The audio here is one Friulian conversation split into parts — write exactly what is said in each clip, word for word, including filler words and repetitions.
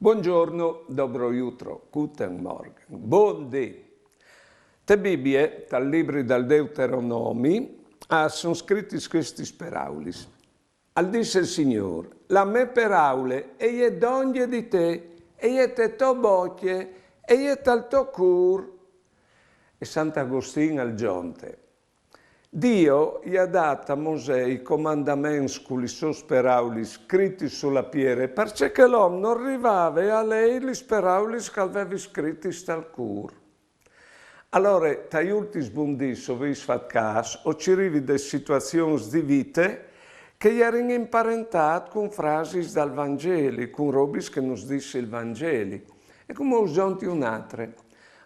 Buongiorno, dobro jutro, guten Morgen, bundì. Te Bibie, tal libri dal Deuteronomi, a son scritis chestis peraulis. Al dîs il Signôr: La mê peraule e je dongje di te, e je te tô bocje, e je tal to cûr. E Sant Agostin al zonte: Dio i à dât a Mosè i comandaments cu lis sôs peraulis scritis su la piere, parcè che l'om nol rivave a lei lis peraulis che al vevi scritis tal cûr. Alore, tai ultins bundîs, o vês fat câs, o cirivi des situazions di vite che a jerin in parentât cun frasis dal Vangeli, cun robis che nus dîs il Vangeli. E cumò us zonti une altre.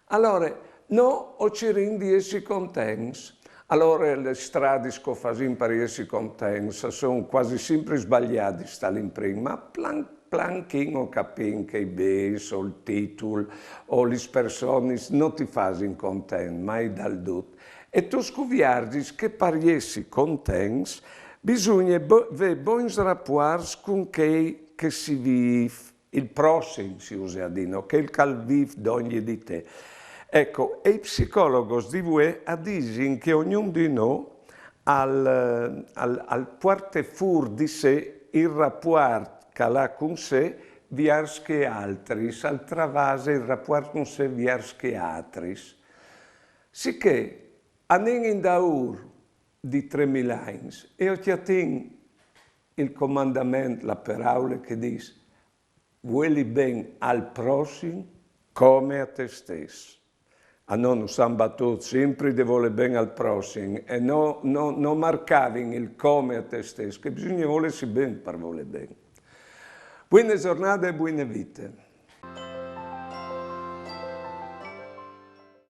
Alore, nô o cirìn di jessi contents. Alore, lis stradis che o fasìn par jessi contents a son cuasi simpri sbaliadis tal imprin, ma plan, plan chin o capìn che i bêçs o il titul o lis personis no ti fasin content mai dal dut. E tu scuvierzis che par jessi contents bisugne bo-, vê bogns rapuarts cun chei che si vîf, il prossim, si use a dî, no? Chel che al vîf dongje di te. Eco, e i psicologos di vuê a disin che ognun di nô al, al, al puarte fûr di se il rapuart che al à cun se viers chei altris, al travase il rapuart cun se viers chei altris. Sichè anìn indaûr di tremil agns e o cjatìn il comandament, la peraule che dîs: vueli ben al prossim come a te stes. A nô nus àn batût simpri de volê ben al prossim e no, no, no marcavin il come a te stes, che bisugne volêsi ben par volê ben. Buine zornade e buine vite.